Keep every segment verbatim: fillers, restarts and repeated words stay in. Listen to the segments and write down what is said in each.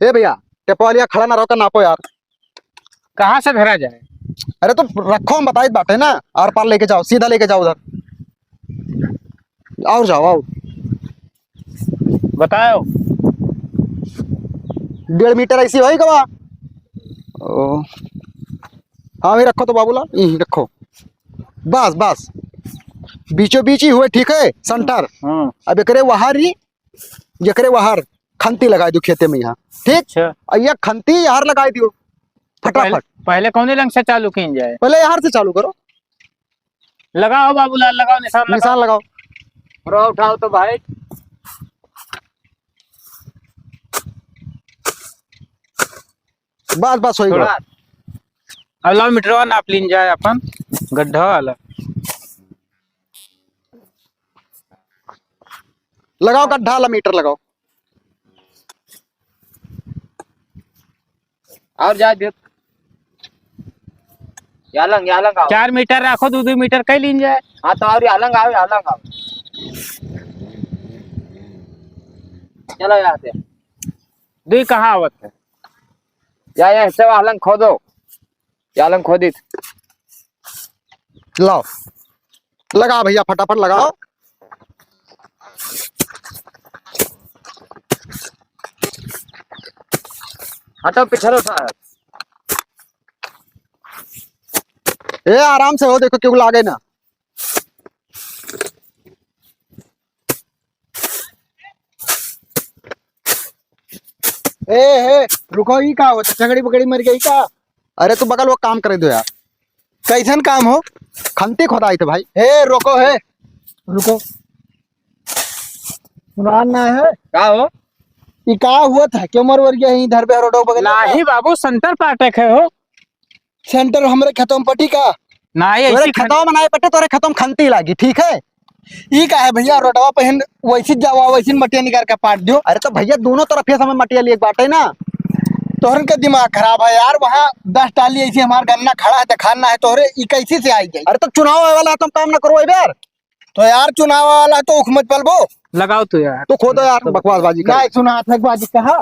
ए भैया, टेपवा लिया, खड़ा ना रहो, का नापो यार। कहाँ से धरा जाए? अरे तो रखो, हम बताइत बाटे ना, आर पार लेके जाओ, सीधा लेके जाओ उधर। और जाओ, और। बताओ। डेढ़ मीटर ऐसी होई गवा। ओ। हाँ, वही रखो तो बाबूलाल, यहीं रखो। बस, बस। बीचों बीच ही हुए, ठीक है, सेंटर। हाँ। अब एकरे वहार ही, एकरे वहार खंती लगाई दो खेते में यहाँ, ठीक? अच्छा। और ये खंती यहाँ लगाई दियो, पहले, फटाफट। पहले कौने लंग से चालू कीन जाए? पहले यहाँ से चालू करो। लगाओ बाबूलाल, लगाओ निशान, लगाओ। निशान लगाओ। पूरा उठाओ तो भाई। बस, बस, होई गवा। थोड़ा। अब लाओ मीटरवा नाप लीन जाए अपन, गड्ढा वाला। लगाओ गड्ढा वाला मीटर लगाओ। और जा देख। यालंग, यालंग आओ। चार मीटर रखो, दो दो मीटर कई लीन जाए। हाँ, तो और यालंग आओ, यालंग आओ। चलो यहाँ से। दुई कहाँ आवत है? या, या, हिस्से वालंग खोदो। यालंग खोदी। लाओ, लगा भैया, फटाफट लगाओ। हटो, पिछलो साहब। ए, आराम से हो, देखो, क्यों लागे ना। ए, ए, रुको, ई का होता? छगड़ी बगड़ी मर गई का? अरे, तू बगल वो काम करे दो यार। कैसन काम हो? खंती खोदाई थे भाई। ए, रुको, हे, रुको। सुनान ना है? का हो? ई का हुआ था? क्यों मर वर गया इधर पे रोडो बगल में? नाही बाबू, सेंटर पाटक है हो। सेंटर हमरे खेतों में पटी का? नाही, तोरे ऐसी खन- खेतों में नाही पटे, तोरे खेतों में खंती लागी, ठीक है? ई का है भैया, रोडवा पे हिन वैसी जावा, वैसी मटिया निकाल के पाट दियो। अरे तो भैया, दोनों तरफ ये समय मटिया लिए बाटे ना। तोहरन के दिमाग खराब है यार, वहाँ दस टाली ऐसी हमार गन्ना खड़ा है, दिखान ना है तोहरे, ई कैसी से आई जाई? अरे तो चुनाव आवे वाला है, तुम काम ना करो ए बेर। तो यार, चुनाव वाला तो उख मत पलबो। लगाओ तो यार। तो खोदो यार, बकवासबाजी कर। नहीं सुना, आतंकबाजी कहा।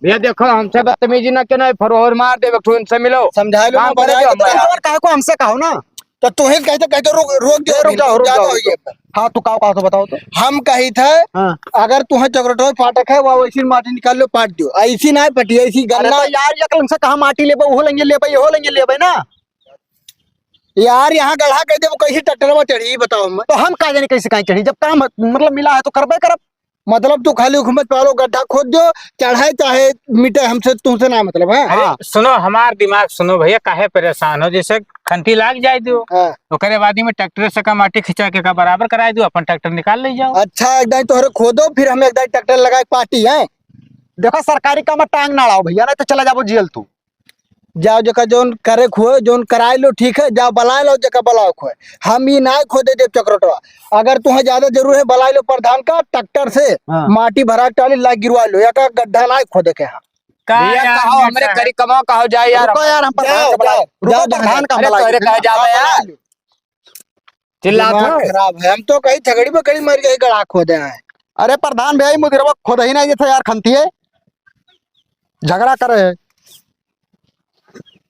भैया देखो, हमसे बदतमीजी ना करो, फरोहर मार देबे, एक ठो इनसे मिलो। समझा लो काम ना, करे बजाय दो तो हमारा। और काहे को हमसे कहो ना? तो तू ही कहते, कहते रोक, रोक दे, ए, रुक अभी जाओ, रुक ज्यादा जाओ, हो रुक गया। जाओ। हाँ, तू का, का तो बताओ तो। हम कही थे, हाँ। अगर तुम्हें चक्रटोय फाटक है, वह वैसी माटी निकाल लो, पाट दो। ऐसी ना पटी, ऐसी अरे गन्ना। तो यार, ये कल से कहाँ माटी लेबे, ओहो लेंगे लेबे, इहो लेंगे लेबे ना। यार, यहाँ गढ़ा कह दे, वो कैसे ट्रैक्टर में चढ़ी, बताओ मैं। तो हम का जाने कैसे कहीं चढ़ी, जब काम मतलब मिला है तो करबे करब। मतलब तू खाली उखमत पालो गड्ढा खोद दो, चढ़ाए चाहे मिटे, हमसे तुमसे ना मतलब है। अरे हाँ। सुनो, हमार दिमाग सुनो भैया, काहे परेशान हो, जैसे खंती लाग जाए दो, हाँ। ओकरे बाद में ट्रैक्टर से का माटी खिंचा के का बराबर कराए दो, अपन ट्रैक्टर निकाल ले जाओ। अच्छा, एक दाई तोहरे खोदो, फिर हम एक दाई ट्रैक्टर लगाए पार्टी है। देखो, सरकारी काम में टांग ना अड़ाओ भैया, नहीं तो चला जाबो जेल तू। जाओ, जेका जौन करे खोए, जौन कराए लो, ठीक है, जाओ बलाए लो, जेका बलाओ खोए। हम ई नाय खोदे देब चक्रटवा। अगर तुम्हें ज्यादा जरूर है, बलाए लो प्रधान का, ट्रैक्टर से हाँ। माटी भरा टाली ला गिरवा लो, या का गड्ढा नाय खोदे के हाँ। का भैया, यार, कहो, ये हमरे क्या है? करी कमाओ, कहो जाए यार। रुको यार, हम प्रधान जाओ, का बलाए। जाओ, रुको, जाओ, प्रधान का जाओ। बलाए। अरे, कहे जावे हाँ, यार। बलाए लो। चिल्लात दिमाग हो। खराब है, हम तो कहीं थगड़ी में कहीं मर गए, गड़ा खोदे हैं। अरे प्रधान भैया, ई मुदिरवा खोदही नहीं देता यार, खंती है, झगड़ा करे है।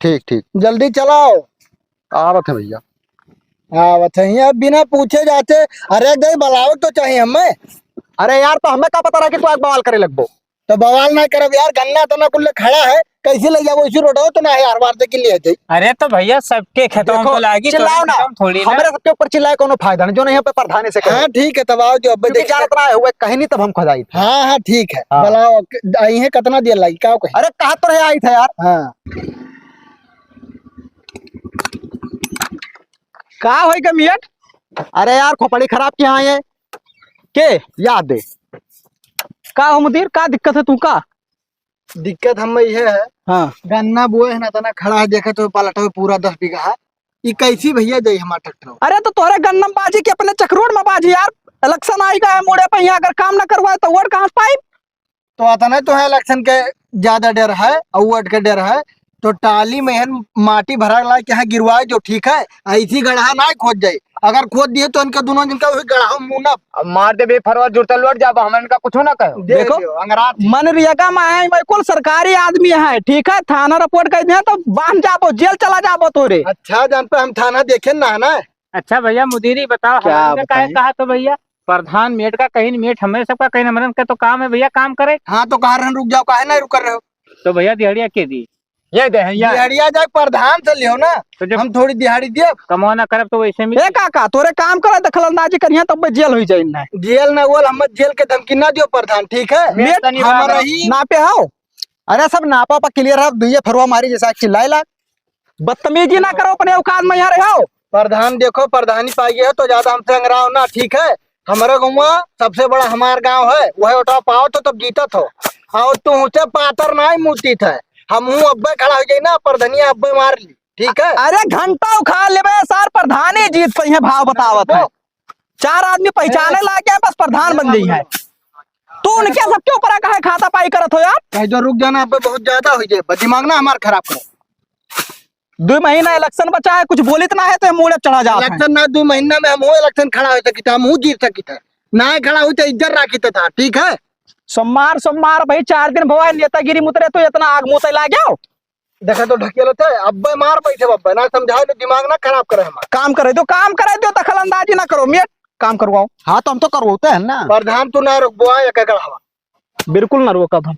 ठीक, ठीक। जल्दी चलाओ। आवत है भैया। आवत है, यहाँ बिना पूछे जाते, अरे एक दाई बलावत तो चाहिए हमें। अरे यार, तो हमें का पता रहा कि तू आग बवाल करे लगबो। तो बवाल ना करब यार, गन्ना इतना कुल्ले खड़ा है, कैसे ले जाओ? इसी रोड हो तो ना है, हर बार देख के लिए जाई। अरे तो भैया, सबके खेतों में देखो, तो लागी, चिल्लाओ तोरे ना, खेतों में थोड़ी ना। हमारे सबके ऊपर चिल्लाए कोनो फायदा नहीं, जो नहीं यहाँ पे प्रधान से कहे। हाँ, ठीक है, तब आओ जो अब क्योंकि देखिए। जानत ना है, हुए कहीं नहीं तब हम खोदाई थे। हाँ, हाँ, ठीक है, हाँ। बुलाओ, क-, आई है, कितना देर लगी, क्या कहे? अरे, कहा तो रहे आई था यार। हाँ। का होई गमियट? अरे यार, खोपड़ी खराब किया है ये। के? याद दे। का हो मुदीर, का दिक्कत है तू का? दिक्कत हम में ये है, हाँ। गन्ना बोए है ना, तना खड़ा है, देखे तो पलट में पूरा दस बीघा है। ई कैसी भैया जाई हमार ट्रैक्टर? अरे तो तोहरे गन्ना में बाजी कि अपने चकरोड में बाजी यार? इलेक्शन आई गया है मुड़े पे, यहाँ अगर काम ना करवाए तो वोट कहाँ से पाई? तो अतने तो है इलेक्शन के ज्यादा डर है, अवार्ड के डर है, तो टाली में हन माटी भरा ला के यहाँ गिरवाए जो ठीक है, ऐसी गढ़ा ना खोद जाए। अगर खोद दिए तो इनका दोनों जन का वही गड़ाहो मुनब। अब मार देबे फरवा जुरता लौट जाबो, हम इनका कुछो ना कहो। देख देखो, लियो, अंगराज। मनरेगा में है, मैं कुल सरकारी आदमी है, ठीक है, थाना रिपोर्ट कर दे तो बांध जाबो, जेल चला जाबो तोरे। अच्छा, जान पे हम थाना देखे ना, ना। अच्छा भैया, मुदीरी बताओ, क्या हमरे का बताएं? कहा तो भैया, प्रधान मेट का कहीं मेट, हमरे सबका कहीं, हमरन का तो काम है भैया, काम करे। हाँ, तो कहा रहन रुक जाओ, काहे नहीं रुक रहे हो? तो भैया दिहाड़िया के दी? ये दे हैं, ये। दिहाड़िया जाए प्रधान से लियो ना, तो जब हम थोड़ी दिहाड़ी दिए। कमवा ना करब तो वैसे मिल ए काका, तोरे काम करे दखलंदाजी करिया तब जेल हो जाई ना। जेल ना बोल, हम जेल के धमकी ना दियो प्रधान, ठीक है? मेट मेट तनी हमारा बाबा। ही नापे हो। अरे सब नापा पा क्लियर है, दुइये फरुआ मारी जैसा चिल्लाए लाग। बदतमीजी ना करो, अपने औकात में यहाँ रहो। प्रधान देखो, प्रधानी पाई है तो ज्यादा हमसे अंगराओ ना, ठीक है? हमारा गौवा सबसे बड़ा हमार गांव है, वह उठा पाओ तो तब जीतत हो। और तू ऊंचे पातर ना ही मूतीत है, हम हूँ अब्बे खड़ा हो जाई ना, प्रधानिया अब्बे मार ली, ठीक है? अरे घंटा उखाड़ लेबे सार, प्रधानी जीत पई है, भाव बतावत है। चार आदमी पहचाने लाग गया, बस प्रधान बन गई है। तू उनके सबके ऊपर काहे खाता पाई करत हो यार? कह दो रुक जाना, अब्बे बहुत ज्यादा हो जाए, दिमाग ना हमार खराब करो। दुइ महीना इलेक्शन बचा है, कुछ बोलित ना है तो मुड़े चढ़ा जात है। इलेक्शन ना, दुइ महीना में हम हो इलेक्शन खड़ा हो सकित है, हम हो जीत सकित है। ना खड़ा हो तो इज्जत राखित था, ठीक है? सोमवार, सोमवार भाई चार दिन भवा नेतागिरी मुतरे तो इतना आग मुँह तैला गया। देखा तो ढकेल होते, अब्बे मार बैठे बब्बे, ना समझाए तो दिमाग ना खराब करे हमार। काम करे दो, काम करे दो, दखल अंदाजी ना करो, मेट काम करवाओ। हाँ, तो हम तो करवाते हैं ना। प्रधान तू ना रुकबो, आ एक एकड़ हवा। बिल्कुल ना रोकब हम।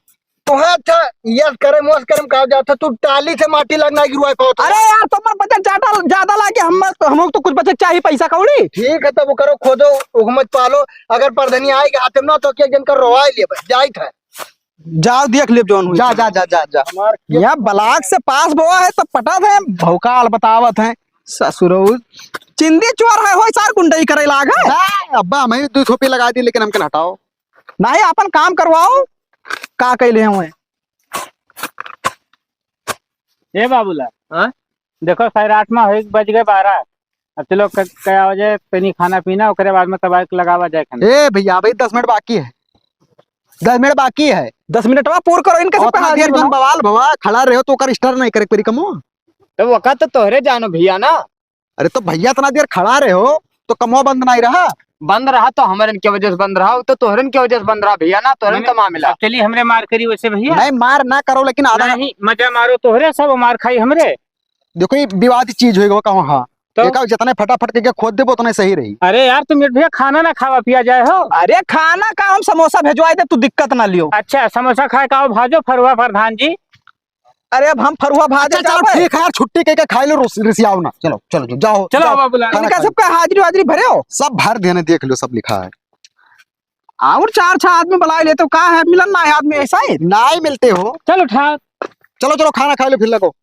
तोहे अच्छा यस करे, मोस करे में का जात है, तू टाली से माटी लगना गिरवाए पाओ तो। अरे यार, तुम्हार बचत ज्यादा, ज्यादा लागे, हम, हम लोग तो कुछ बचत चाहिए पैसा कौड़ी। ठीक है, तब वो करो, खोदो, हुकूमत पालो। अगर परधनी आएगा हाथ में ना, तो क्या जन कर रोवाए लिए भाई, जाइत है। जाओ देख लेब जौन हुई। जा, जा, जा, जा, जा। हमार के- यहाँ ब्लॉक से पास बोआ है, तब पटत है, भौकाल बतावत है। ससुरऊ, चिंदी चोर है, होई सार गुंडई करे लाग है। ना, अब्बा, हमें दो थोपी लगा दी, लेकिन हमके हटाओ। नाही, आपन काम करवाओ, का कैले हुए। ए बाबूलाल, हाँ? देखो, साढ़े आठ में होई, बज गए बारह। अब चलो, क-, क्या हो जाए, तनी खाना पीना, ओकरे बाद में तब आके लगावा जाए खाना। ए भैया, अभी दस मिनट बाकी है, दस मिनट बाकी है। दस मिनट बाद पूर करो इनके और सबका थोड़ा हाजिर देर जौन बनाओ। बवाल भवा खड़ा रहे हो तो ओकर start नहीं करे परी कमो। तो वक्त तो तोहरे जानो भैया ना। अरे तो भैया इतना देर खड़ा रहे हो तो कमवा बंद नहीं रहा? बंद रहा तो हमरन के वजह से बंद रहा, तो तोहरन के वजह से बंद रहा भैया ना, तोहरन मैंने का मामला। अब चलिए हमरे मार करी वैसे भैया। नहीं, मार ना करो, लेकिन आधा नहीं, मजा मारो तोहरे, सब मार खाई हमरे। देखो, ये विवादित चीज होई गवा कहूँ, हाँ। तो? देखा, जितने फटाफट के खोद देबो, उतने सही रही। अरे यार, तुम भैया खाना ना खावा पिया जाए हो। अरे खाना का, हम समोसा भेजवाए दे, तू दिक्कत ना लियो। अच्छा, समोसा खाए का आओ, भाजो फरुआ प्रधान जी। अरे अब हम फरुआ भाजो अच्छा, चलो, जाबे। ठीक है यार, छुट्टी के, के खाए लो, रुस-, रिसियाओ ना। चलो, चलो, जाओ, चलो जाओ। बाबूलाल। खाना इनका खाओ। सबका हाजिरी वाजिरी भरे हो? सब भर देने, देख लो, सब लिखा है। और चार छह आदमी बुला ले तो का है, मिलन ना है आदमी ऐसा ही। ना ही मिलते हो। चलो ठाक। चलो, चलो, खाना खा लो, फिर लगो।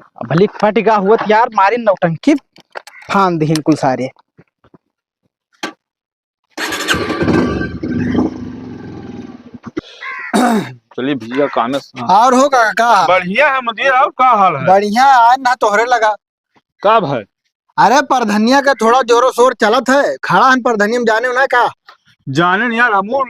अब भली फट गा हुआ तो यार, मारी नौटंकी, फान दीहिन कुल सारे। चलिए भैया, कामे से। और हो का, का हाल? बढ़िया है मुदीर, और का हाल है? बढ़िया है ना, तोहरे लगा। का भाई? अरे, परधनिया का थोड़ा जोरो शोर चलत है, खड़ा हन परधनिया में, जाने हो ना का? जाने न यार, हमू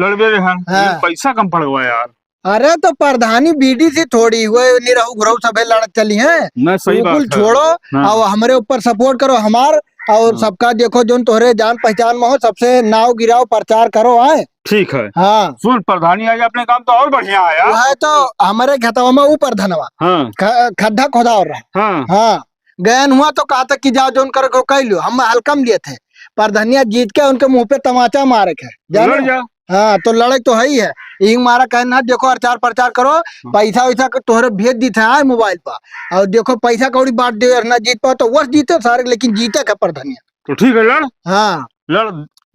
लड़बे रहे हैं, हाँ। लेकिन पैसा कम पड़ गवा यार। अरे, तो परधानी बीडीसी थोड़ी हुए, निरहू घुरहू सभे लड़त चली हैं। नहीं, सही बात है। छोड़ो, हाँ। अब हमरे ऊपर support करो हमार, और हाँ। सबका देखो, जोन तोहरे जान पहचान में हो, सबसे नाव गिराओ, प्रचार करो, आए। ठीक है। हाँ। सुन, प्रधानी आज अपने काम तो और बढ़िया आया। वो है तो हमारे खेतवा में ऊपर धनवा। हाँ। ख-, खड्डा खोदा और रहा। हाँ। हाँ। गयन हुआ तो कहा था कि जाओ जोन करे को कह लो, हम हल्का में लिए थे। परधनिया जीत के उनके मुंह पे तमाचा मारे के, जानो? लड़ जा। हाँ, तो लड़ाई तो है ही है। यही मारा कहना, देखो, प्रचार प्रचार करो, हाँ। पैसा वैसा के तोहरे भेज दी थे, हाँ, मोबाइल पर। और देखो, पैसा कौड़ी बांट दे, ना जीत पाओ तो वर्ष जीते सारे, लेकिन जीते का परधनिया। तो ठीक है, लड़। हाँ। लड़,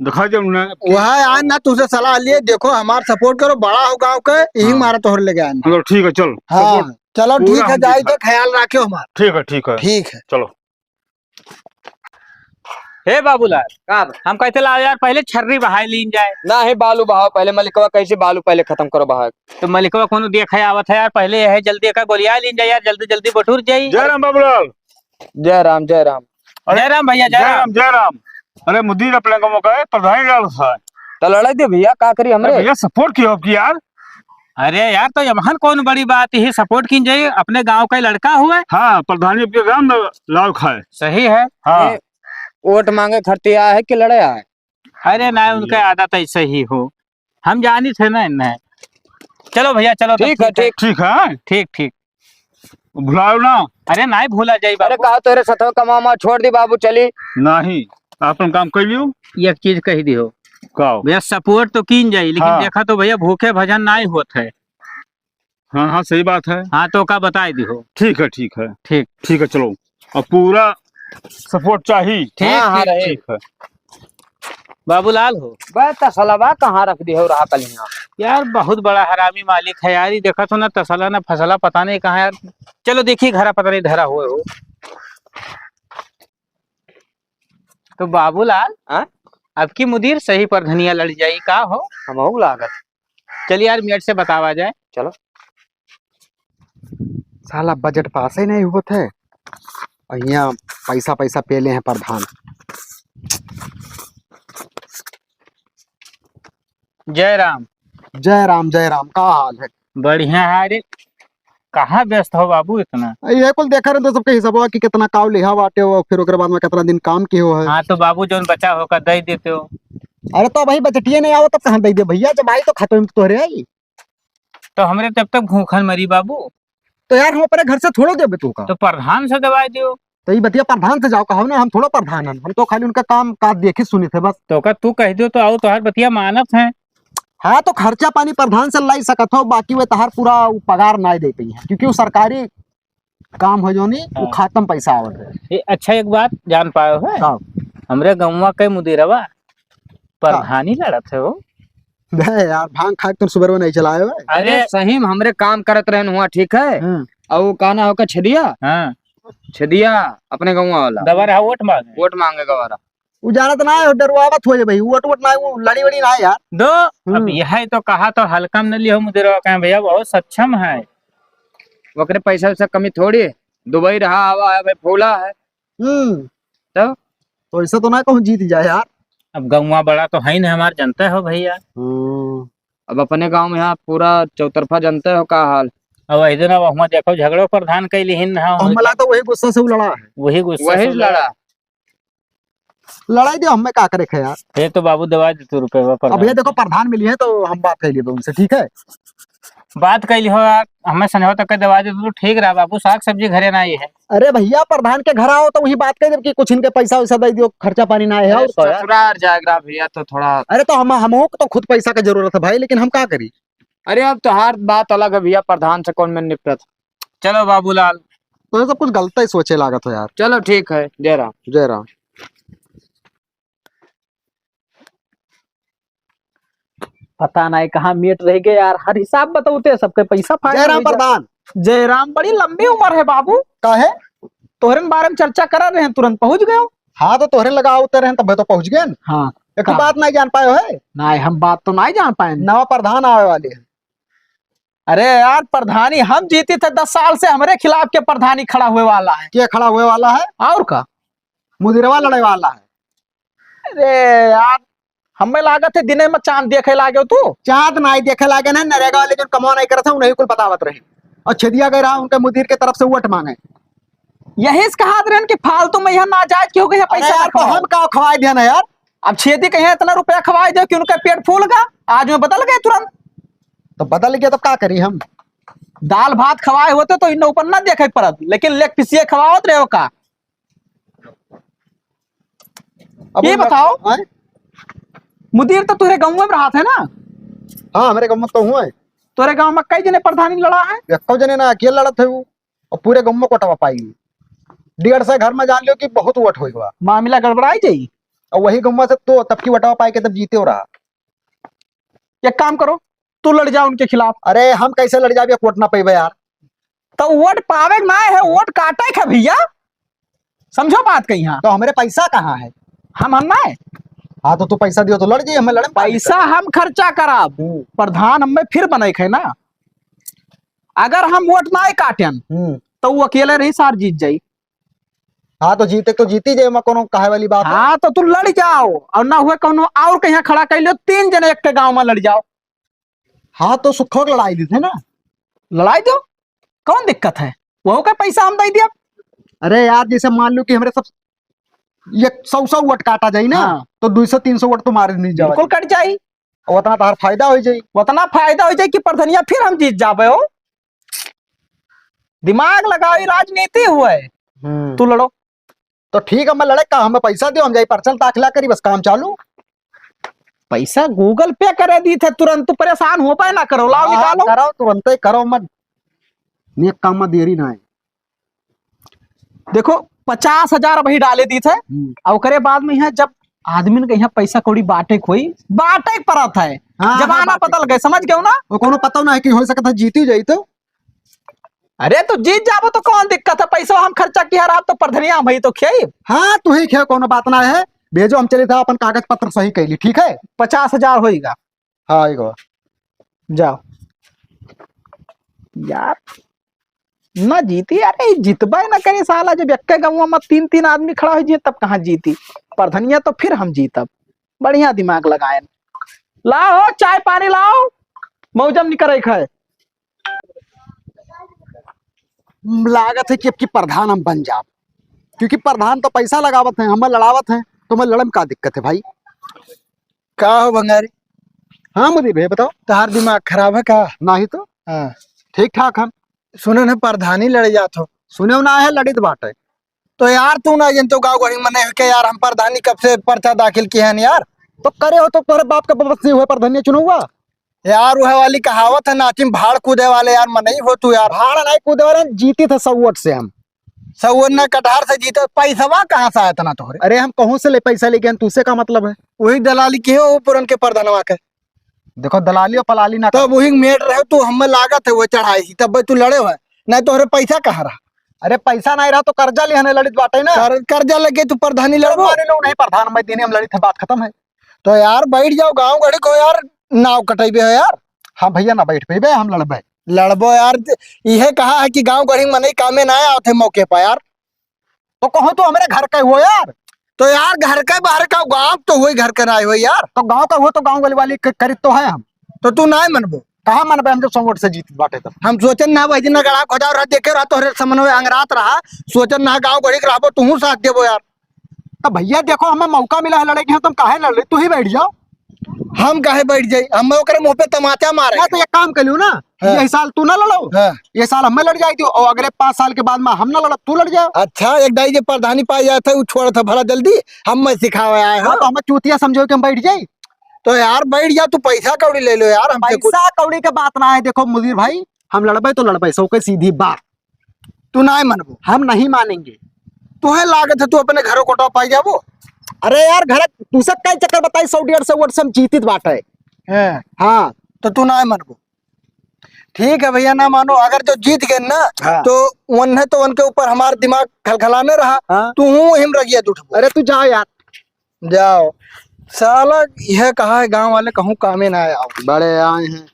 दिखा दे उन्हें। वह आए ना, तुझसे सलाह लिए, देखो, हमार support करो, बड़ा हो गाँव के, यही हाँ। मारा तोहरे लेके आए। मतलब ठीक है, चल। हाँ, support चलो, पूरा ठीक है, हम जाई देखा। तो ख्याल रखियो हमार। ठीक है, ठीक है। ठीक है। चलो। हे बाबूलाल, का बा? हम कहते लाओ यार, पहले छर्री बहाए लीन जाए। ना हे, बालू बहाओ पहले, मलिकवा कैसे बालू पहले खत्म करो बहाए। तो मलिकवा कोनो देखे आवत है यार, पहले यह जल्दी का गोलिया लीन जाए यार, जल्दी जल्दी बटुर जाई। जय राम बाबूलाल। जय राम, जय राम। अरे, जय राम भैया, जय जय राम। राम, जय राम। अरे मुदीर अपने को मौका है, प्रधानी डाल था। तो लड़ाई दे भैया, का करी हमरे? अरे भैया, support किया आपकी यार। अरे यार, तो यमहन कौन बड़ी बात, यही support कीन जाई, अपने गाँव का ही लड़का हुए। हाँ, प्रधानी के गाँव में लाल खाए। सही है। हाँ। ये वोट माँगे खरतिया है कि लड़े आए? अरे ना, उनका आदत ऐसे ही हो, हम जानी थे ना इन्हें। चलो भैया, चलो तब ठीक है, ठीक है। ठीक है। ठीक, ठीक। भुलाओ ना। अरे नाहीं भूला जाई अरे बाबू। का तोरे सथवा कमामा छोड़ दी बाबू, चली। नहीं, आपन काम कर लियो। एक चीज कह दियो। का? भैया support तो कीन जाई, लेकिन हाँ। देखा तो भैया भूखे भजन नाहीं होत है। हाँ, हाँ, सही बात है। हाँ, तो का बताई दियो। ठीक है, ठीक है। ठीक। ठीक है, चलो। अब पूरा support चाहिए। ठीक, हाँ, हाँ, ठीक, रहे। ठीक है। बाबूलाल हो। बे तसलवा कहाँ रख दिहो रहा कल यहाँ? यार, बहुत बड़ा हरामी मालिक है यार, ये देखा तो ना तसला ना फसला, पता नहीं कहाँ यार। चलो देखी घरा पता नहीं धरा हुए हो। तो बाबूलाल, हाँ? अब की मुदीर सही प्रधानिया लड़ जाई का हो? हमहू लागत। चल यार, मेट से बतावा जाए। चलो। साला budget पास ही नहीं होत है, और यहाँ पैसा, पैसा पेले हैं प्रधान। जय राम। जय राम, जय राम, का हाल है? बढ़िया है रे। कहाँ व्यस्त हो बाबू इतना? ये कुल देखा रहे तो सबके हिसाबवा कि कितना काव लिहा बाटे हो, फिर ओकरे बाद में कितना दिन काम किहो है। हाँ, तो बाबू जौन बचा होगा दे देते हो। अरे तो भाई बजटिए नहीं आवा तब कहाँ दे दे भैया, जब आई तो खतम तोहरे आई। तो हमरे तब तक भूखन मरी बाबू। तो यार हम अपने घर से थोड़ो देबे तू का। तो प्रधान से दवाई दियो। तो ये बतिया प्रधान से जाओ, कहो ना, हम थोड़ा प्रधान हन, हम तो खाली उनका काम काज देखे सुने थे बस। तो का तू कह दियो तो आओ, तोहार बतिया मानत है। हाँ, तो खर्चा पानी प्रधान से लाई सकत हो, बाकी वे तहार पूरा उ पगार नाय दे पई है, क्योंकि वो सरकारी काम हो जोनी, वो हाँ। खातम पैसा आवत है। ए, अच्छा, एक बात जान पायो है? का? हमरे गौवा के मुदीरवा का? प्रधानी लड़त है वो। बे यार, भांग खा के तुम सुबह में नहीं चलाए हो? अरे, अरे। सही में हमरे काम करत रहन हुआ, ठीक है? हम्म। और वो का ना होकर छेदिया? हाँ। छेदिया, अपने गौवा वाला। दवा रहा वोट मांगे। वोट मांगे गवारा। उ जानत ना है, डरवावत हो जे भाई, वोट वोट ना, वो लड़ी वड़ी ना है यार। दो, अब हम्म। यह तो कहा तो हल्का में न लियो मुदीरवा, कहें भैया बहुत सक्षम है। ओकरे पैसा वैसा कमी थोड़ी, दुबई रहा, आवा है भाई, फूला है। हम्म। तो? तो ऐसा तो ना कहूँ जीत जाए यार। अब गौवा बड़ा तो है ही नहीं हमार, जनता हो भैया। हम्म। अब अपने गाँव में यहाँ पूरा चौतरफा जनता हो का हाल। अब वही दिन अब हुआं देखो झगड़ो प्रधान कैली ही ना, अब मला तो वही गुस्सा से उ लड़ा है। वही गुस्सा वही से लड़ा। लड़ा। लड़ाई दे, हमें का करे खे यार। ये तो बाबू दवा दे तू रुपये पर अब ये देखो प्रधान मिली है तो हम बात कर लिए उनसे, ठीक है? बात कैली हो यार, हमें संझवा तक के दवा दे तू, ठीक रहा बाबू, साग सब्जी घरे ना आई है। अरे भैया, प्रधान के घर आओ तो वही बात कह दे कि कुछ इनके पैसा वैसा दे दियो, खर्चा पानी ना है। अरे और तो यार। ससुराल जाएगा भैया तो थोड़ा। अरे तो हम, हमहू को तो खुद पैसा के जरूरत है भाई, लेकिन हम का करी? अरे अब तोहार बात अलग है भैया, प्रधान से कौन में निपटत। चलो बाबूलाल। तो ये सब कुछ गलत ही सोचे लागत हो यार। चलो ठीक है, जय राम। जय राम। पता नहीं कहाँ मेट रह गए यार, हर हिसाब बतौते सबके पैसा फायदा जय राम हो गया। प्रधान। जय राम, बड़ी लंबी उम्र है बाबू। काहे? तोहरे बारे में चर्चा कर रहे हैं, तुरंत पहुँच गए हो। हाँ, तो तोहरे लगा उतर रहे हैं, तब तो पहुँच गए न। हाँ। एक का? बात नहीं जान पाए हो है? नहीं, हम बात तो नहीं जान पाए। नवा प्रधान आवे वाले हैं। अरे यार, प्रधानी हम जीती थे, दस साल से हमरे खिलाफ के प्रधानी खड़ा हुए वाला है। क्या खड़ा हुए वाला है? और का? मुदिरवा लड़े वाला है। अरे यार, हमें लागत है दिने में चांद देखे लागे तू। चांद नाई देखे लागे ना, नरेगा वाले जो कमवा नहीं करत है, उन्हें कुल बतावत रहे। और छेदिया गए रहा उनके मुदीर के तरफ से वोट मांगे। यही से कहा रहन कि फालतू में यहाँ नाजायज क्यों गया अरे पैसा यार, तो खवाओ। हम का खवाए दिया ना यार? अब छेदी कहे इतना रुपया खवाए दो कि उनका पेट फूल गया, आज में बदल गए तुरंत। तो बदल गया तो का करी हम? दाल भात खवाए होते तो इन ऊपर ना देखे पड़त, लेकिन लेग पीसिए खवावत रहे हो का? अब ये उन बताओ, हैं? मुदीर तो तुहरे गाँव में रहा थे ना? हाँ, हमारे गाँव में तो हुआ है। तुहरे गाँव में कई जने प्रधानी लड़ा है? एक्को जने ना, अकेले लड़त है वो। और पूरे गाँव में कोटवा पाई। डेढ़ सौ घर में जान लियो कि बहुत वोट होई बा। मामला गड़बड़ाई जाई। और वही गाँव में से तो तब की वोटवा पाई के तब जीते हो रहा। एक काम करो, तू लड़ जा उनके खिलाफ। अरे, हम कैसे लड़ जाबे, वोट ना पइबे यार। तो वोट पावे के ना है, वोट काटे के भैया, समझो बात कही। हाँ, तो हमरे पैसा कहाँ है? हम, हम ना है। हाँ, तो तू पैसा दियो तो लड़ जाइए, हमें लड़े में का पैसा दिक्कत है? हम खर्चा कराब, हम्म। प्रधान हमें फिर बने के है ना। अगर हम वोट ना काटेन, हम्म। तो वो अकेले रही, सार जीत जाई। हाँ, तो जीते तो जीती जाए, में कोनो कहे वाली बात है? हाँ, तो तू लड़ जाओ और ना हुए कोनो और कहीं खड़ा कर लियो, तीन जने एक के गाँव में लड़ जाओ। हाँ, तो सुखो के लड़ाई देते ना। लड़ाई दो, कौन दिक्कत है? वहू का पैसा हम दे दिया। अरे यार, जैसे मान लो कि हमरे सब एक सौ, सौ वोट काटा जाई ना, हाँ। तो दो सौ, तीन सौ वोट तुम्हारे नहीं जावा बिल्कुल जाई। कट जाई। और उतना तोहार फायदा हो जाई। उतना फायदा हो जाई कि प्रधनिया फिर हम जीत जाबे हो। दिमाग लगाओ, ई राजनीति हुआ है। हम्म। तू लड़ो। तो ठीक है, मैं लड़े का, हमें पैसा दियो, हम जाई पर्चा दाखिला करी, बस काम चालू। पैसा Google Pay करे दी थे तुरंत, तू परेशान हो पाए ना करो, लाओ हाँ, निकालो। करो, तुरंते करो, मत नेक काम में देरी ना है। देखो, पचास हजार अभी डाले दी थे, हम्म। और ओकरे बाद में यहाँ जब आदमी के यहाँ पैसा कौड़ी बांटे के होई, बांटे के परत है। हाँ, जमाना हाँ, बांटे बदल गए, समझ गए ना? वो कोनो पता ना है कि हो सकता है जीती जाई तो। अरे तो जीत जाबो तो कौन दिक्कत है, पैसा हम खर्चा किया रहा तो प्रधनिया हम ही तो खेई। हाँ, तू ही खेव, कोनो बात ना है, भेजो, हम चले था अपन कागज पत्र सही कैली, ठीक है? पचास हजार होईगा। हाँ, एगो। जाओ। यार, ना जीती, अरे, ई जितबे ना करे साला, जब एक्के गाँव में तीन, तीन आदमी खड़ा हो जिए, तब कहाँ जीती? प्रधनिया तो फिर हम जीतब। बढ़िया दिमाग लगाएन। लाओ, चाय पानी लाओ, मौजम निकरे खाए। लागत है कि अब की प्रधान हम बन जाब, क्योंकि प्रधान तो पैसा लगावत हैं, हमें लड़ावत हैं, तो मैं लड़म का दिक्कत है भाई? का हो भंगारी? हाँ मुदीर भैया, बताओ। तहार दिमाग खराब है का? नाही तो। हाँ। ठीक ठाक हम। सुने न प्रधानी लड़े जात हो। सुने ना है, लड़ित बाटे। तो यार तू ना जन तो गाँव गढ़ी मने के यार, हम प्रधानी कब से पर्चा दाखिल किए हैं यार। तो करे हो तो तोहरे बाप का बदौलत से हुए प्रधानी चुनाव हुआ। यार वह वाली कहावत है, नाचिम भाड़ कूदे वाले यार मनई हो तू यार। भाड़ नहीं कूदे वाले, जीती थे सौ वोट से हम। सौ वोट ना कटहर से जीते, पैसवा कहाँ से आया इतना तोहरे? अरे हम कहूँ से ले पैसा लेके, तुझसे का मतलब है? वही दलाली किहे हो पुरन के प्रधानवा के। देखो दलाली और पलाली ना तब करो। वही मेट रहे तू, हमें लागत है वो चढ़ाई ही, तब तू लड़े हुए, नहीं तोहरे पैसा कहाँ रहा? अरे पैसा नहीं रहा तो कर्जा लिहने लड़ित बाटे ना। कर, कर्जा लेके तू प्रधानी लड़बो? माने लोग नहीं प्रधान, मैं दिन हम लड़ित है, बात खत्म है। तो यार बैठ जाओ, गाँव गढ़ी को यार नाव कटेबे हो यार। हाँ भैया, ना बैठ पेबे, हम लड़बे। लड़बो यार, इहे कहा है कि गाँव गढ़ी मनई कामे ना आवत है मौके पर यार। तो कहो तो हमरे घर का हो यार। तो यार घर का बाहर का, गाँव तो हुई, घर का ना हो यार। तो गाँव का हो तो गाँव वाली वाली क-, करीत तो है हम। तो तू ना मनबो? कहाँ मनबे हम जब सौ वोट से जीत बाटे तब? हम सोचन ना भाई जी ना गड़ा खोजा रहा, देखे रहा तोहरे समन्वय अंगरात रहा, सोचन ना गाँव गढ़ी के रहबो, तुहू साथ देबो यार। तो भैया देखो, हमें मौका मिला है लड़े के, हम तुम काहे लड़ रहे, तू ही बैठ जाओ। हम काहे बैठ जाई, हम ओकरे मुंह पे तमाचा मारे। ना तो एक काम कर लियो ना, हाँ। ये साल तू ना लड़ो, हाँ। ये साल हमें लड़ जाई थी और अगले पाँच साल के बाद में हम ना लड़ब, तू लड़ जाओ। अच्छा, एक दाई जे प्रधानी पाए जाए थे, वो छोड़ था भला जल्दी, हम मैं सिखावे आए हाँ, हो। तो हमें चूतिया समझो कि हम बैठ जाई। तो यार बैठ जा, तू पैसा कौड़ी ले लो यार, हमसे कुछ। पैसा कौड़ी के बात ना है, देखो मुदीर भाई, हम लड़बे तो लड़बे, सौ के सीधी बात। तू नाय मनबो? हम नहीं मानेंगे। तुहे लागत है तू अपने घरों कोटवा पाई जाबो? अरे यार, घर तू सब कई चक्कर बताई, सौ डेढ़ सौ वोट से हम जीतित बाटे। हैं। हाँ। तो तू नाय मनबो? ठीक है भैया, ना मानो, अगर जो जीत गए ना, हाँ। तो वन्हे तो उनके ऊपर हमार दिमाग खलखलाने रहा, हाँ। तू हूँ हिम रगिया उठबो। अरे तू जा यार। जाओ। साला यह कहा है गांव वाले कहूँ कामे ना आओ। बड़े आए हैं।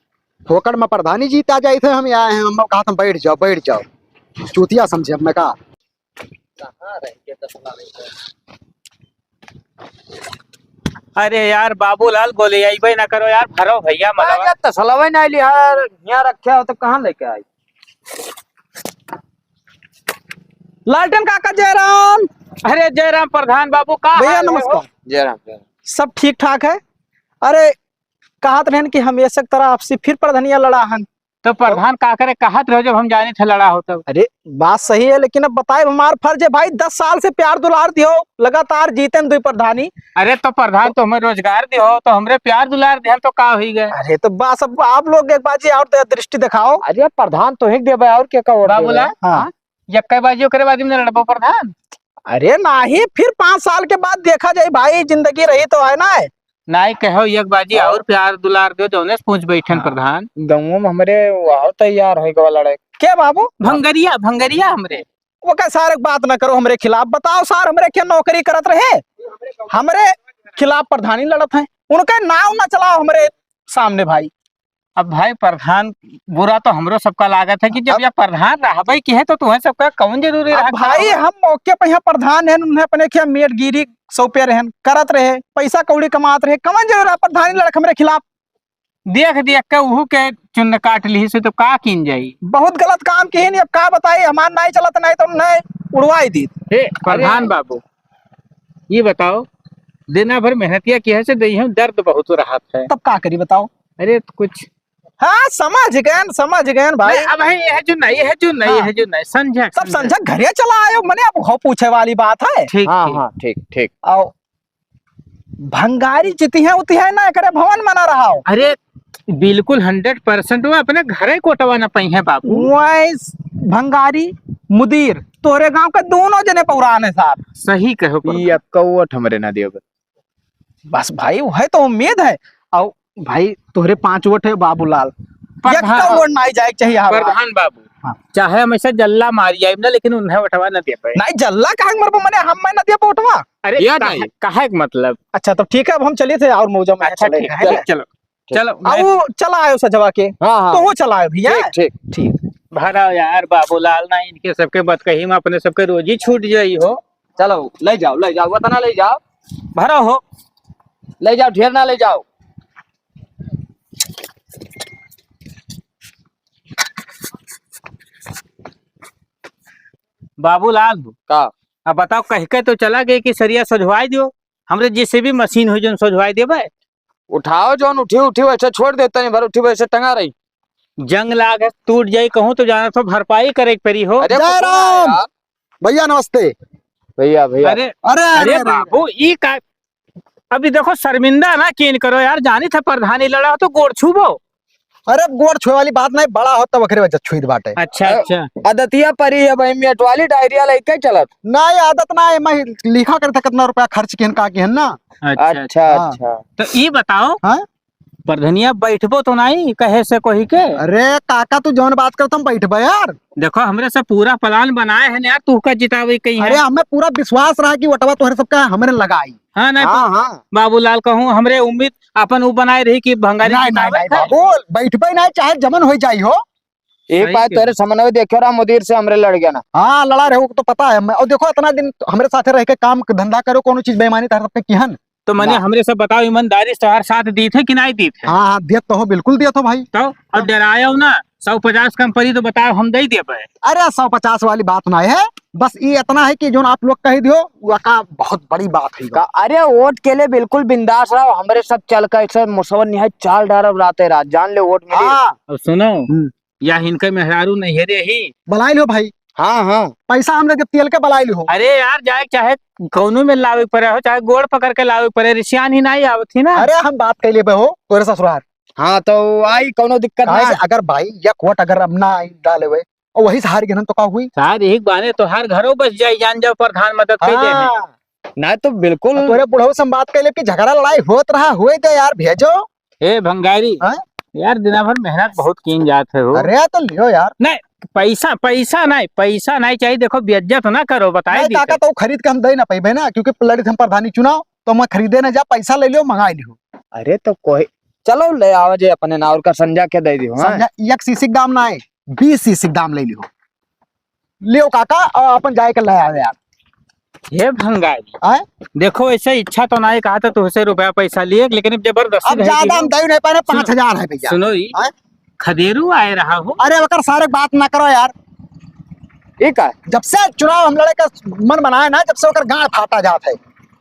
फोकट में प्रधानी जीता जाए थे, हम आए हैं, हम कहा तुम बैठ जाओ, बैठ जाओ। चूतिया समझे, अब मैं कहा। अरे यार बाबूलाल गोले अइबे ना करो यार, भरो भैया मलवा। अरे तसलवे ना लिहा यार, यहाँ रखे हो तो कहाँ लेके आई? लालटेन काका जयराम। अरे जयराम प्रधान बाबू, का भैया हाल है हो? नमस्कार। जयराम, जयराम। सब ठीक ठाक है। अरे कहत रहन कि हम ऐसे तरह आपसे फिर प्रधानिया लड़ा हन। तो प्रधान का करे, कहत रहो जब हम जाने थे लड़ा हो तब। अरे बात सही है, लेकिन अब बताए हमार फर्ज है भाई, दस साल से प्यार दुलार दियो, लगातार जीते हैं दुई प्रधानी। अरे तो प्रधान तो हमें रोजगार दियो, तो हमरे प्यार दुलार दिहल तो का हुई गए? अरे तो बस अब आप लोग एक बाजी और दे-, दृष्टि दिखाओ। अरे प्रधान तो ही देबे और के का और बाबूला, देबे? हाँ। हाँ? यक्का बाजी ओकरे बाजी में लड़बो प्रधान? अरे नाही, फिर पाँच साल के बाद देखा जाए भाई, जिंदगी रही तो है ना। नाही कहो, एक बाजी हाँ। और प्यार दुलार दो, जौने से पूछ बैठन हाँ। प्रधान। गाँव में हमरे वहाँ तैयार हो गवा लड़े। के बाबू? भंगरिया, भंगरिया हमरे। वो का सारे बात ना करो हमरे खिलाफ। बताओ सार, हमरे क्या नौकरी करत रहे? हमरे खिलाफ प्रधानी लड़त हैं, उनका नाव ना चलाओ हमरे सामने भाई। अब भाई प्रधान बुरा तो हमरो सबका लागत है कि जब अब ये प्रधान रहबे की है तो तुम्हें सबका कौन जरूरी अब रहा भाई खड़ा? हम मौके पे यहाँ प्रधान हैं, उन्हें अपने क्या मेटगिरी सौंपे रहन, करत रहे, पैसा कौड़ी कमात रहे, कौन जरूरी रहा प्रधानी लड़क हमरे खिलाफ? देख देख के उहू के चुन्न काट लिहिस, तो का कीन जाई? बहुत गलत काम किहिन, अब का बताई, हमार नाई चलत, नाई तो नाई उड़वाई दीत। हे प्रधान बाबू, ये बताओ, दिना भर मेहनतिया किहे से देहियो दर्द बहुत रहत है। तब का करी बताओ? अरे तो कुछ हाँ, समझ गएन, समझ गएन भाई। नहीं, अब है, यह जो नहीं, यह जो नहीं, हाँ। यह जो नहीं, समझा, सब समझा। समझा, घरे चला आयो, मने अब हो पूछे वाली बात है। ठीक, हाँ, ठीक। हाँ, ठीक, ठीक। आओ, भंगारी जितिहे उतिहे ना, एकरे भवन मना रहा हो। अरे, बिल्कुल hundred percent वो अपने घरे कोटवा न पइहे बाबू। वैस भंगारी, मुदीर, तोरे गांव के दोनों जने पौरान है साहब। सही कहो ई प्रधान। अक्का वोट हमरे ना दियो। बस भाई, वह तो उम्मीद है। आओ, भाई, तोहरे पाँच वोट है, बाबूलाल। प्रधान। एक वोट नाई जाए के चाहिए हमारा। प्रधान बाबू, हाँ। चाहे हम ऐसे जल्ला मारी आइब ना, लेकिन उन्हें वोटवा न दे पाए। नाई, जल्ला काहे मरबो, मने हम मैं न दे वोटवा। अरे, ये काहे, नहीं। काहे के मतलब? अच्छा, तो ठीक है, अब हम चलित है और मौजा में अच्छा, चले ठीक, हैं, है चलो, ना? चलो, ठीक। चलो, अब मैं वो चला आयो सजवा के। हाँ, हाँ। तो वो चला आयो भैया। ठीक, ठीक। ठीक। भरा यार, बाबूलाल ना, इनके सबके बतकही में अपने सबके रोजी छूट जाई हो। चलो, ले जाओ, ले जाओ, उतना ले जाओ। भरा हो। ले जाओ, ढेर ना ले जाओ। बाबूलाल हो। का? अब बताओ, कह के तो चला गए कि सरिया सजवाई दियो, हमरे जेसीबी मशीन हो जौन सजवाई देबे। उठाओ जौन उठी उठी, वैसे छोड़ देता नहीं, भर उठी वैसे टंगा रही। जंग लाग है, टूट जाई कहूँ तो जाना तो भरपाई करे के पड़ी हो। अरे जय कुछ ना राम। यार। भैया नमस्ते। भैया, भैया। अरे, अरे, अरे, अरे, अरे, बाबू, ई का, अभी देखो, शर्मिंदा ना कीन करो यार, जानी था प्रधानी लड़ा हो तो गोड़ छूबो। अरे, गोड़ छुए वाली बात नहीं, बड़ा हो तब ओकरे वजह छुइत बाटे। अच्छा, अ, अच्छा। आदतिया परी है भाई, मेट वाली डायरिया लेके चलत। नहीं, आदत ना है, मैं लिखा करता कितना रुपया खर्च किहन, का किहन ना। अच्छा, अच्छा, हाँ। अच्छा। तो ई बताओ, हाँ? प्रधनिया बैठबो तो नहीं कहे से कोई के? अरे काका, तू जौन बात करत हम बैठबे यार। देखो, हमरे से पूरा plan बनाए है ना यार, तू का जितावे कहीं अरे है? हमें पूरा विश्वास रहा कि वोटवा तोहरे सबका हमरे लगाई। हाँ, नहीं, हाँ, हाँ। बाबूलाल कहूँ, हमरे उम्मीद अपन उ बनाए रही कि भंगारी नहीं, नहीं, जितावे नहीं, के। बाबू, बैठबे नहीं, चाहे जमन हो जाई हो। एक सही बात के। तोरे समन्वय देखियो रहा मुदीर से हमरे लड़ गया ना। हाँ, लड़ा रहे, वो तो पता है। मैं, और देखो, इतना दिन हमरे साथे रह के काम धंधा करो, कोनो चीज बेईमानी तार सबके किहन। तो मने ना। हमरे सब बताओ, ईमानदारी से तोहार साथ दीत है कि नहीं दीत है? हाँ, हाँ, दियत तो हो, बिल्कुल दियत हो भाई। तो, और डरायो ना, सौ पचास कम पड़ी तो बताओ, हम दे देबे। अरे, सौ पचास वाली बात ना है, बस ये इतना है कि जोन आप लोग कह दियो, वो का बहुत बड़ी बात है। का, अरे, वोट के लिए बिल्कुल बिंदास रहो, हमरे सब चल के ऐसे मुसवन निहाय चाल डारब राते रात, जान ले वोट मिली। हाँ। अब सुनो, हम्म। या इनके मेहरारू नहीं है रे ही। बुलाई लो भाई। हाँ, हाँ। पैसा हमरे जब तेल के बुलाई लो। अरे यार, जाए चाहे कौनो में लावे पड़े हो, चाहे गोड़ पकड़ के लावे पड़े, रिसियान ही नहीं आवत ही ना। अरे हम बात कर लेबे हो, तोरे ससुरार। हाँ, तो आई कौनो दिक्कत काहे ना। से अगर भाई या वोट अगर हम ना आई डाले हुए और वही से हार गए तो का हुई? सार एक बाने तो हर घरों बस जाई, जान जाओ प्रधान मदद कर दे हैं। हाँ। ना तो बिल्कुल। तोरे बुढ़ऊ से हम बात कर ले कि झगड़ा लड़ाई होत रहा, होए दे यार, भेजो। ए भंगारी, हाँ? यार दिना भर मेहनत बहुत कीन जात है हो। अरे तो लियो यार। नहीं, पैसा, पैसा नहीं, पैसा नहीं चाहिए। देखो, बेइज्जत ना करो, बताए नहीं, दी काका, थे। तो खरीद के हम दे ना पाइबे ना, क्योंकि लड़ित हम प्रधानी चुनाव, तो मैं खरीदे ना जा, पैसा ले लियो, मंगाई लियो। अरे तो कोई, चलो ले आवा जे अपने ना, और का संजा के दे दियो, हाँ? संजा एक सीसी के दाम ना है, बीस सीसी के दाम ले लियो। लियो काका, और अपन जाए के ले आवे यार। हे भंगारी, आए? देखो, ऐसे इच्छा तो ना है, कहा था तुमसे रुपया पैसा लिए, लेकिन अब जबरदस्ती अब नहीं ज्यादा दियो। हम दे नहीं पाए, सुनो, पाँच हजार है भैया। सुनो ई, आए? खदेरू आए रहा हो। अरे, ओकर सारे बात ना करो यार। ये का? जब से चुनाव हम लड़े का मन बनाए ना, जब से ओकर गांड फाटा जात है।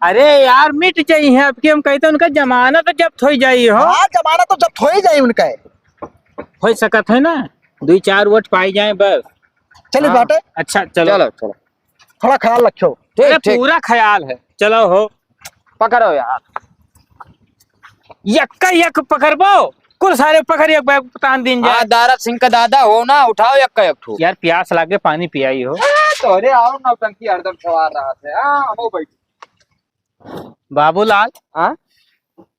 अरे यार, मिट जाई है, अब की हम कहते उनका जमानत जब्त हो जाई हो। हाँ, जमानत तो जब्त हो ही जाई उनका। हो सकत है ना, दो चार वोट पाई जाए बस। चलिए हाँ, बाटे। अच्छा, चलो। चलो, चलो। थोड़ा ख्याल रखो। ठीक, अरे, ठीक। पूरा ख्याल है। चलो हो। पकड़ो यार। यक्का यक पकड़बो। कुल सारे पकड़ एक बैग तान दिन जाए। हाँ, दारा सिंह का दादा हो ना, उठाओ यक्का एक ठो। यार, प्यास लागे, पानी पियाई हो। ए, तोरे आओ नौटंकी हरदम सवार रहा थे। हाँ, हो भाई। बाबूलाल। हाँ?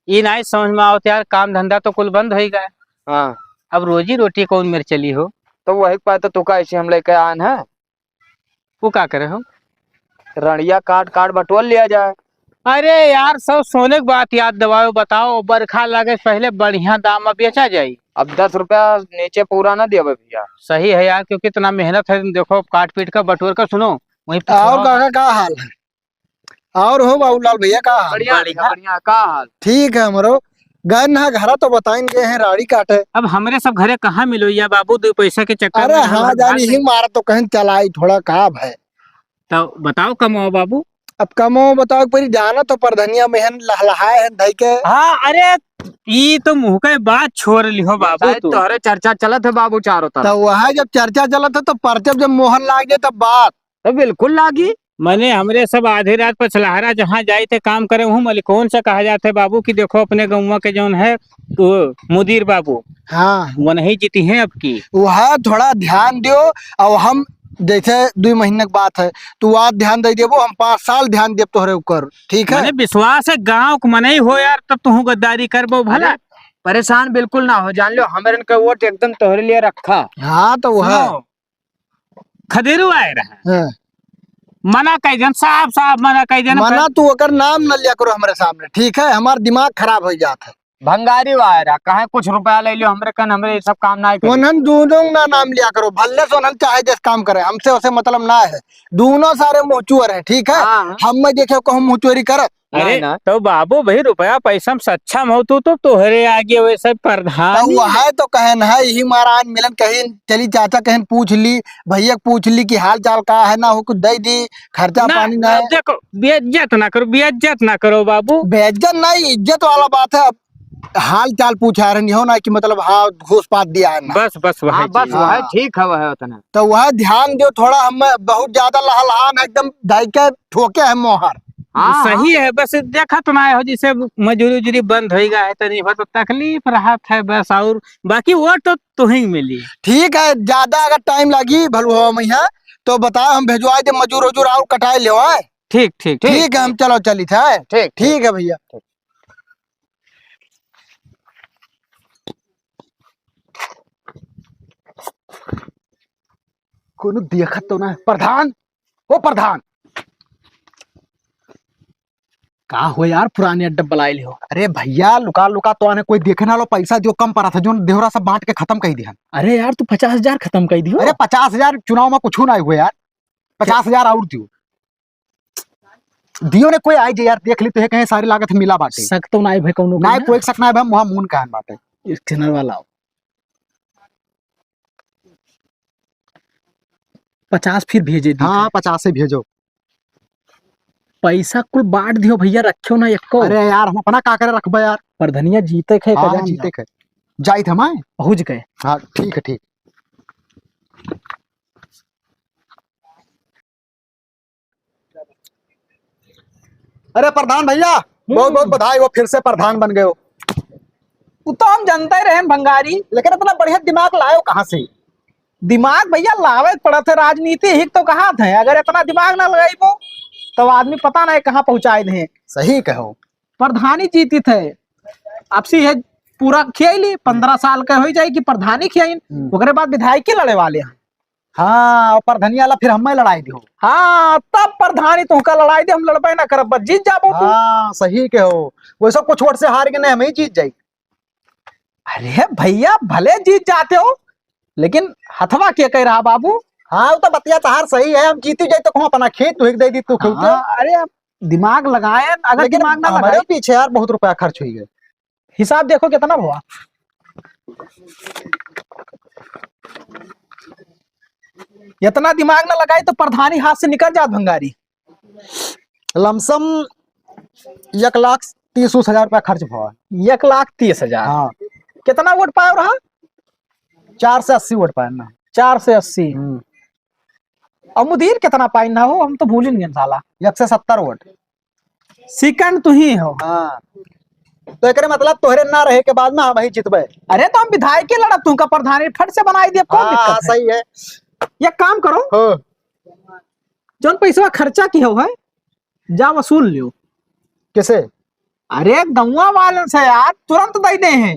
ई नाई समझ में आवत यार, काम धंधा तो कुल बंद हो ही गया। हाँ। अब रोजी रोटी कौन मेर चली हो? तो वही पाए तो तुका ऐसे हम लेके आन है। वो का करे हो? रड़िया काट काट बटोर लिया जाए। अरे यार, सब सोने की बात याद दिवाओ, बताओ, बरखा लगे से पहले बढ़िया दाम में बेचा जाई। अब दस रुपया नीचे पूरा ना दिया भैया। सही है यार, क्योंकि इतना मेहनत है, देखो, काट पीट कर बटोर कर, सुनो, वहीं पे आओ थोड़ा काका, का हाल है? और हो बाबूलाल भैया, का हाल? बढ़िया, बढ़िया। बढ़िया, का हाल? ठीक है हमरो। गए ना घरा तो बताइन गए हैं राड़ी काटे। अब हमरे सब घरे कहाँ मिलोइया बाबू, दो पैसा के चक्कर अरे में हाँ, जानी ही मारा तो कहेन चलाई थोड़ा का भय। तो बताओ कमाओ बाबू। अब कमाओ बताओ, परी जाना तो परधनिया में हन, लहलहाए हन धई के। हाँ, अरे ई तो मुँह के बात छोड़ लिहो बाबू शायद तू। तोहरे चर्चा चलत है बाबू चारों तरफ। तो वह जब चर्चा चलत है तो परचब जब मोहर लाग जाए तब बात। तो बिल्कुल लागी। मने हमरे सब आधी रात पछलहरा जहाँ जाइत है काम करे, वहूँ मलिकोन से कहा जात है बाबू कि देखो अपने गउँवा के जौन है तो मुदीर बाबू, हाँ। वनही जीतिहैं अब की। वह थोड़ा ध्यान दियो। अब हम जैसे दुइ महीने के बात है, तू आज ध्यान दे देबो, हम पाँच साल ध्यान देब तोहरे ऊपर, ठीक है? मने विश्वास है गाँव के मनई हो यार, तब तुहूँ गद्दारी करबो भला। अरे, परेशान बिल्कुल ना हो, जान लो हमरन का वोट एकदम तोहरे लिए रखा। हाँ, तो वह सुनो, खदेरू आए रहा। हाँ। मना कह देन, साफ साफ मना कह देन। मना, तू ओकर नाम न लिया करो हमरे सामने, ठीक है? हमार दिमाग खराब हो जात है। भंगारी आए रहा, कहे कुछ रुपया ले लियो हमरे कन, हमरे ये सब काम ना करे। उन्हन दोनों ना नाम लिया करो, भले से उन्हन चाहे जैसे काम करे, हमसे उसे मतलब ना है। दोनों सारे मुँहचुअर है, ठीक है? हाँ। हम में देखे कहूँ मुँहचोरी करत। अरे, नहीं, नहीं। तो बाबू भाई, रुपया पैसा में सक्षम हो तू, तो तोहरे आगे वैसे प्रधान तो ही वह है। तो कहन है, यही महाराज मिलन कहीं चली, चाचा कहीं पूछ ली, भैया के पूछ ली कि हाल चाल का है, ना हो कुछ दे दी, खर्चा ना, पानी ना ना, है। देखो, बेइज्जत ना करो, बेइज्जत ना करो बाबू। बेइज्जत नहीं, इज्जत वाला बात है। अब हाल चाल पूछा रहे, नहीं हो ना कि मतलब हाँ घूस पात दिया है ना। बस, बस, वही हाँ, बस, चीज। वही हाँ। ठीक है, वह उतना। तो वह ध्यान दो थोड़ा, हम बहुत ज्यादा लहलहान एकदम दाई के ठोके है मोहर। हाँ, सही हाँ। है, बस देखा तो ना हो, जैसे मजूरी उजूरी बंद होई गा है, तनी भर तो तकलीफ रहत है बस, और बाकी वोट तो तुही मिली। ठीक है, ज्यादा अगर टाइम लागी भलुआ में यहाँ, तो बताओ, हम भेजवाई दे मजूर उजूर और कटाई ले आए। ठीक, ठीक, ठीक ठीक। है, हम चलो चली थे। ठीक, ठीक है भैया। कोनो देखत तो ना है। प्रधान, ओ प्रधान, का हो यार, पुराने अड्डा बुलाए लिहो? अरे भैया, लुका लुका तो आने कोई देखे ना लो, पैसा दियो कम पड़ा था, जो देहरा सब बांट के खत्म कर दिया। अरे यार, तू पचास हजार खत्म कर दियो। अरे पचास हजार चुनाव में कुछ ना हुए यार, पचास हजार और दियो। दियो ने कोई आई जे यार, देख ली तो है कहीं सारी लागत मिला बाटे। शक तो ना है भाई कौनो ना, के ना? कोई शक ना है भाई, मुहा मुन कान बाटे। एक चैनल वाला हो। पचास फिर भेजे दी। हाँ, पचास से भेजो। पैसा कुल बांट दियो भैया, रखियो ना एको। अरे यार, हम अपना का करे रखबे यार। परधनिया जीते के हाँ, कजान जीते जाओ। के। जाइत हम आए। पहुँच गए। हाँ, ठीक है, ठीक। अरे प्रधान भैया, बहुत बहुत हम्म। बधाई हो, फिर से प्रधान बन गए हो। वो तो हम जानते रहे हैं भंगारी, लेकिन इतना बढ़िया दिमाग लायो कहाँ से? दिमाग भैया लावे के पड़त है, राजनीति ही तो कहा थे, अगर इतना दिमाग ना लगाइबो तो आदमी पता नहीं कहाँ पहुँचाए दे। सही कहो। प्रधानी जीती थे, आपसी है पूरा खियाई ली, पन्द्रह साल के हो जाए कि प्रधानी खियाइन, हम्म। ओकरे बाद विधायक के लड़े वाले हैं। हाँ, और प्रधानी वाला फिर हमें लड़ाई दियो। हाँ, तब प्रधानी तुमका लड़ाई दे, हम लड़बे ना करब, बस जीत जाबो तू। हाँ, सही कहो। वैसे कुछ वोट से हार के नहीं, हम ही जीत जाई। अरे भैया, भले जीत जाते हो, लेकिन हथवा के कह रहा बाबू? हाँ, वो तो बतिया तहार सही है, हम जीती जाई तो कहूँ अपना खेत तुहिक दे दी, तू खेलते। हाँ, अरे अब दिमाग लगाए, अगर लेकिन दिमाग ना हमारे लगाए। पीछे यार बहुत रुपया खर्च हुई है। हिसाब देखो कितना हुआ। इतना दिमाग ना लगाई तो प्रधानी हाथ से निकल जात भंगारी। लमसम एक लाख तीस उस हजार रुपया खर्च भवा। एक लाख तीस हजार? हाँ। कितना वोट पायो रहा? चार से अस्सी वोट पाए ना। चार से अस्सी। हम्म। और मुदीर कितना पाइन ना हो, हम तो भूलिन गए साला। एक से सत्तर वोट। सेकंड तू ही हो। हाँ। तो एकरे मतलब तोहरे ना रहे के बाद में हम ही जीतबे। अरे तो हम विधायक के लड़ब, तुमका प्रधानी फट से बनाई दिया, कौन हाँ, दिक्कत है? सही है। एक काम करो, हाँ। जौन पैसवा खर्चा की हो है, जा वसूल लियो। किसे? अरे गौवा वालन से यार, तुरंत दे दे हैं।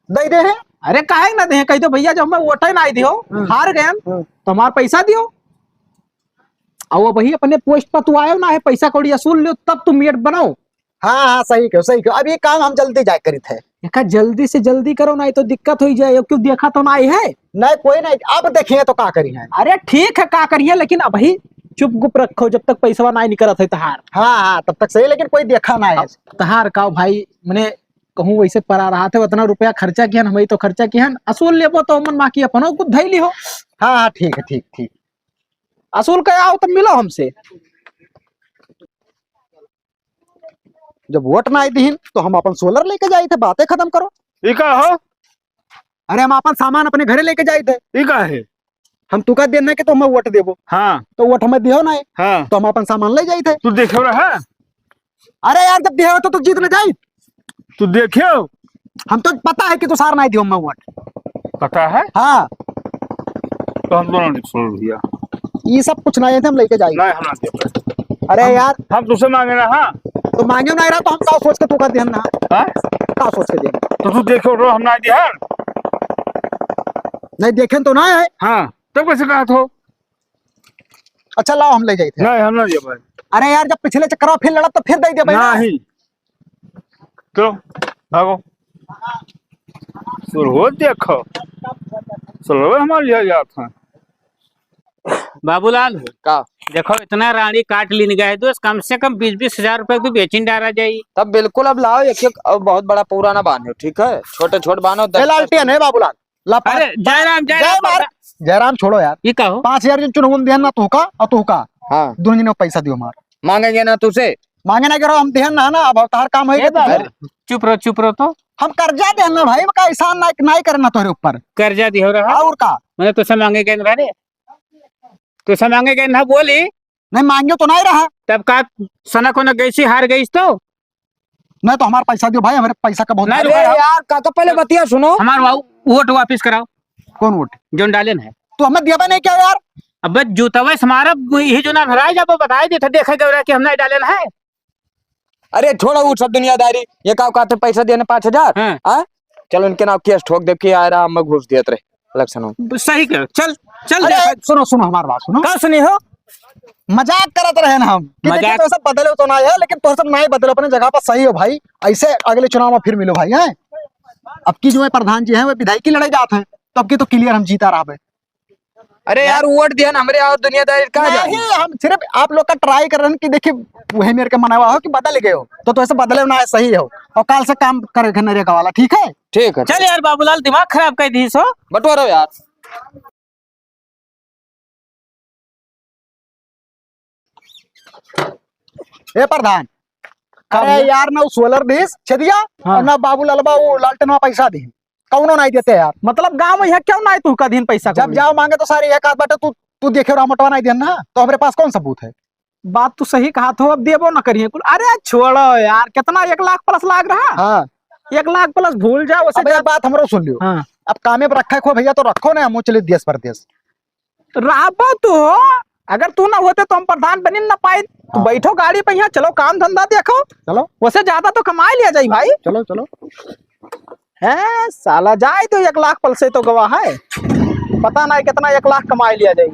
दे दे हैं? अरे काहे ना दे हैं, कह दो भैया जब हमें वोटे ना दियो, हम्म। हार गए हम्म। तो हमार पैसा दियो। और वो वही अपने पोस्ट पर तू आयो ना है, पैसा कौड़ी वसूल लियो, तब तू मेट बनाओ। हाँ, हाँ, सही कहो, सही कहो। अब ये काम हम जल्दी जाए करित है। एका जल्दी से जल्दी करो, नहीं तो दिक्कत हो जाए। क्यों देखा तो नहीं है? नहीं, कोई नहीं, अब देखिए तो का करी है। अरे ठीक है, का करिए, लेकिन अभी चुप गुप रखो, जब तक पैसवा नहीं निकलत है तहार। हाँ, हाँ, तब तक सही, लेकिन कोई देखा ना है। अब तहार का भाई, मने कहूँ वैसे परा रहा थे, उतना रुपया खर्चा किहन, हमही तो खर्चा किहन, असूल लेबो तो ओमन बाकी अपनो कुछ धई लिहो। हाँ, हाँ, ठीक है, ठीक, ठीक। असूल के आओ तब मिलो हमसे। जब वोट नाहीं दिहिन, तो हम अपन सोलर लेके जाइत है, बातें खतम करो। ई का हो? अरे, हम अपन सामान अपने घरे लेके जाइत है। ई का है? हम तुका देन है कि तो हमें वोट देबो। हाँ। तो वोट हमें दिहो नाहीं। हाँ। तो हम अपन सामान ले जाइत है। तू देखे रहा? अरे यार, जब दिहो तो तू जीत न जाई। तू देखे हो? हम तो पता है कि तू सार नाहीं दिहो हमें वोट। पता है? हाँ। तो हम दोनों नहीं छोड़ भैया। ई सब कुछ नाहीं है, हम लेके जाई। नाहीं, हम ना दे। अरे हम, यार। हम तुझसे मांगे ना, हाँ? तो मांगे नाहीं रहा, तो हम का सोच के तुका देन ना? हाँ? का सोच के देन? तो तू देखे हो, हम नाहीं दिया। नाहीं देखे तो नाहीं है। हाँ, तब कैसे कहा थो? अच्छा, लाओ, हम ले जाइत है। नाहीं, हम ना दिया भाई। अरे यार, जब पिछले चक्कर में फिर लड़त, तो फिर दे दे भाई ना। नाहीं। चलो, भागो। सुरहो देखो। सुरहो हमार लिया जात है। बाबूलाल। का? देखो, इतना राड़ी काट लीन गए दोस्त, कम से कम बीस बीस हजार रुपया भी बेचिन डारा जाई। तब बिल्कुल अब लाओ एक एक, अब बहुत बड़ा पूरा ना बान्हो, ठीक है? छोटे छोट बान्हो, ए, दस लालटेन है बाबूलाल। ला पाँच, अरे, जयराम, जय जयराम, मार। जयराम छोड़ो यार। ई का हो? पाँच हजार जन चुनौन देहन ना तोहका और तोहका। हाँ। दोनों जने पैसा दियो हमार। मांगेंगे ना तुझसे। मांगे ना करो, हम देहन ना, ना, अब तार काम है ए कि तू बाबा, दे। चुप रहो, चुप रहो तो। हम कर्जा देहन ना भाई, का एहसान ना, नाहीं करना तोहरे ऊपर। कर्जा दिहो रहा? और का? मैंने तुझसे मांगे गए ना रे। तुझसे मांगे गए ना बोली। नाहीं मांगे तो नाहीं रहा। तब का सना को ना गई सी, हार गई तो? नाहीं तो हमार पैसा दियो भाई, हमरे पैसा का बहुत नाहीं, अरे रुका रहा। यार, काका, पहले बतिया सुनो। हमार वा-, वोट वापिस कराओ। कौन वोट? जौन डालेन है। तू हमें दिया नाहीं क्या यार? अबे जूतवे से मारा, यही जो ना हराए जाबो, बताए देते, देखे गौरा कि हम नाहीं डालेन है। अरे छोड़ो वो सब दुनियादारी, ये का कहते पैसा देने पाँच हजार? हाँ। हाँ? चलो इनके नाम केस ठोक दे कि आए रहा, हम घूस दियत रहे। इलेक्शन हो। सही कह, चल, चल अरे, देखा। सुनो, सुनो, हमार बात सुनो। का सुनी हो? मजाक करत रहे ना हम कि मजाक। देखिए, तो सब बदले तो ना है, लेकिन तो सब ना ही बदले, अपने जगह पर सही हो भाई। ऐसे अगले चुनाव में फिर मिलो भाई, हैं? अब की जो है प्रधान जी हैं, वो विधायकी लड़े जात हैं, तो अब की तो clear हम जीता रहा भाई। अरे यार, वोट दिया ना हमरे और दुनियादारी का जाए? नहीं, हम सिर्फ आप लोग का try कर रहे हैं कि देखिए, वही मेरे के मनावा हो कि बदल गए हो, तो, तो ऐसे बदले ना है, सही हो, और काल से काम करे नरेगा वाला, ठीक है? ठीक है। चल यार बाबूलाल, दिमाग खराब कर दी सो। बटोरो यार। ए प्रधान, का अरे भैया? यार, ना वो सोलर दिस छेदिया, हाँ। और ना बाबू लालबा वो लालटेनवा पैसा दी, कौनो नहीं देते यार। मतलब गाँव में यहाँ क्यों नहीं तू का दिन पैसा जब कौनो? जाओ मांगे तो सारे एक आध बाटे, तू, तू देखे रामोटवा नहीं देन ना, तो हमरे पास कौन सबूत है? बात तू सही कहा थो, अब देबो ना करिए कुल। अरे छोड़ो यार, कितना एक लाख plus लाग रहा? हाँ। एक लाख plus भूल जाओ, उसे अब एक जा- बात हमरो सुन लियो। हाँ। अब कामे पर रखा खो भैया तो रखो ना, हम चले देश परदेश। रहबो तू हो, अगर तू ना होते तो हम प्रधान बनिन ना पाई। तू हाँ। बैठो गाड़ी पे यहाँ, चलो काम धंधा देखो। चलो। वैसे ज्यादा तो कमाई लिया जाई भाई। चलो, चलो। हैं, साला जाए तो एक लाख पल से तो गवा है, पता नहीं कितना एक लाख कमाई लिया जाई।